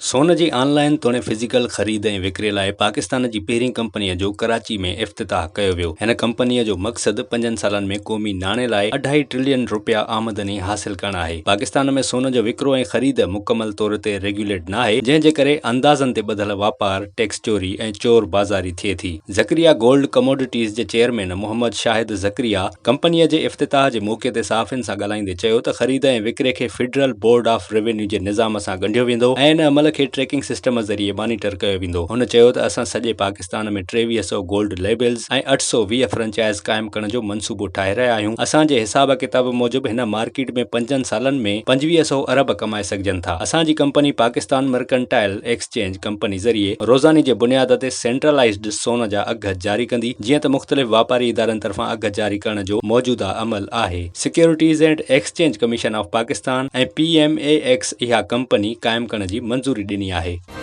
سون جي آن لائين توڻي فزيڪل خريد ۽ وڪري لاء پاڪستان جي پهرين ڪمپنيء جو ڪراچي ۾ افتتاح ڪيو ويو. هن ڪمپنيء جو مقصد پنجن سالن ۾ قومي ناڻي لاء اڍائي ٽرلين رپيا آمدني حاصل ڪرڻ آهي. پاڪستان ۾ سون جو وڪرو ۽ خريد مڪمل طور تي ريگيوليٽ ناهي، جنهن جي ڪري اندازن تي ٻڌل واپار، ٽيڪس چوري ۽ چور بازاري ٿئي ٿي. زڪريا گولڊ ڪموڊٽيز جي چيئرمين محمد شاهد زڪريا ڪمپنيء جي افتتاح جي موقعي تي صحافين سان ڳالهائيندي چيو ته خريد ۽ وڪري کي فيڊرل بورڊ آف ريونيو جي نظام سان ڳنڍيو ويندو ۽ ان عمل کي ٽريڪنگ سسٽم ذريعي مانيٽر ڪيو ويندو. هن چيو ته اسان سڄي پاڪستان ۾ 23 سئو گولڊ ليبلز ۽ 820 فرنچائز قائم ڪرڻ جو منصوبو ٺاهي رهيا آهيون، اسان جي حساب ڪتاب موجب هن مارڪيٽ ۾ پنجن سالن ۾ 25 سئو ارب ڪمائي سگهجن ٿا. اسان جي company Pakistan mercantile exchange company ذريعي روزاني جي بنياد تي سينٽرلائيزڊ سون جا اگهه جاري ڪندي، جيئن ته مختلف واپاري ادارن طرفان اگهه جاري ڪرڻ جو موجوده عمل آهي. Securities and exchange commission of Pakistan ۽ P M E X اها ڪمپني قائم ڪرڻ جي منظوري ڏني آهي.